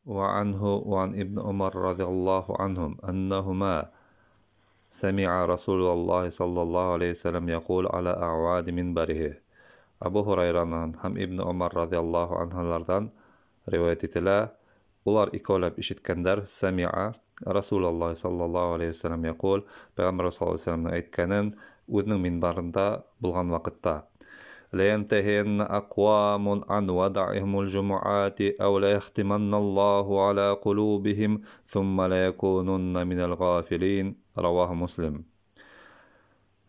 وعنه وعن ابن عمر رضي الله عنهم أنهما سمع رسول الله صلى الله عليه وسلم يقول على أعواد منبره. Абу Һурайранан һәм Ибн Умар радиаллаһу анһуларҙан риүәйәт ителә, улар икәүләп ишеткәндәр سمع رسول الله صلى الله عليه وسلم يقول, Пәйғәмбәр صلى الله عليه وسلم әйткәнен үҙенең минбарында булған ваҡытта: لينتهين أقوام عن ودعهم الجمعات أو ليختمن الله على قلوبهم ثم ليكونن من الغافلين. رواه مسلم.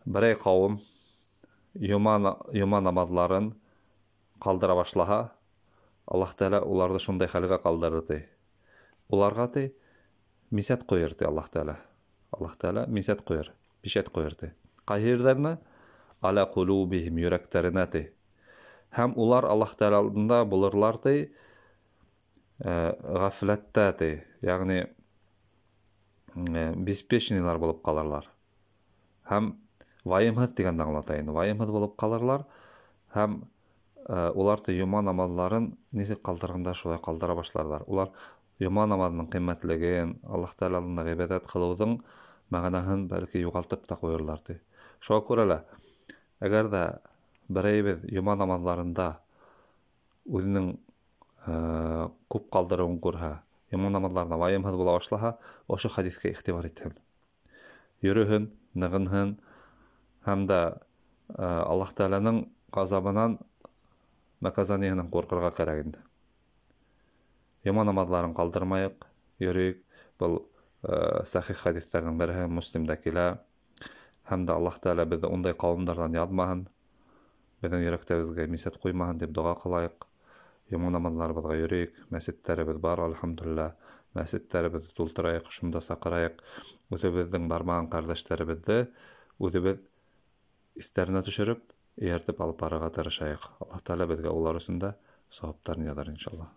Берәй ҡауым йома намаҙларын ҡалдыра башлаһа, Аллаһ Тәғәлә уларҙы шундай хәлгә ҡалдырыр ти. Уларға ти мисәт ҡуйыр ти Аллаһ Тәғәлә. Аллаһ Тәғәлә мисәт ҡуйыр, пишәт ҡуйыр ти. Ҡайһы ерҙәренә? Аля ҡулубихим, йөрәктәренә ти. Һәм улар Аллаһ Тәғәлә алдында булырлар ти, ғәфләттә ти, йәғни беспечныйлар булып ҡалырлар. Һәм вайымһыҙ тигәнде аңлата инде. Вайымһыҙ булып ҡалырлар һәм улар ти йома намаҙларын нисек ҡалдырғанда шулай ҡалдыра башларҙар. Улар йома намаҙының ҡиммәтлеген, Аллаһ Тәғәлә алдында ғибәҙәт ҡылыуҙың мәғәнәһен бәлки юғалтып та ҡуйырлар ти. Шуға күрә лә, әгәр ҙә берәйебеҙ йома намаҙларында үҙенең күп ҡалдырыуын күрһә, йома намаҙларына вайымһыҙ була башлаһа, ошо хәдиҫкә иғтибар итһен. Йөрөһөн, нығынһын һәм дә Аллаһ Тәғәләнең ғазабынан, наказаниеһынан ҡурҡырға кәрәк инде. Йома намаҙларын ҡалдырмайыҡ, йөрөйөк. Был сәхих хәдиҫтәрҙең береһе, Муслимдә килә. Һәм дә Аллаһ Тәғәлә беҙҙе ундай ҡауымдарҙан яҙмаһын, беҙҙең йөрәктәребеҙгә мисәт ҡуймаһын тип доға ҡылайыҡ. Йома намаҙларыбыҙға йөрөйөк, мәсеттәребеҙ бар, әлхәмдүлилләһ. Мәсеттәребеҙҙе тултырайыҡ, шунда саҡырайыҡ. Үҙебеҙҙең бармаған ҡәрҙәштәребеҙҙе үҙебеҙ иҫтәренә төшөрөп, эйәртеп алып барырға тырышайыҡ. Аллаһ Тәғәлә беҙгә улар өсөн дә сауаптарын яҙыр иншаллаһ.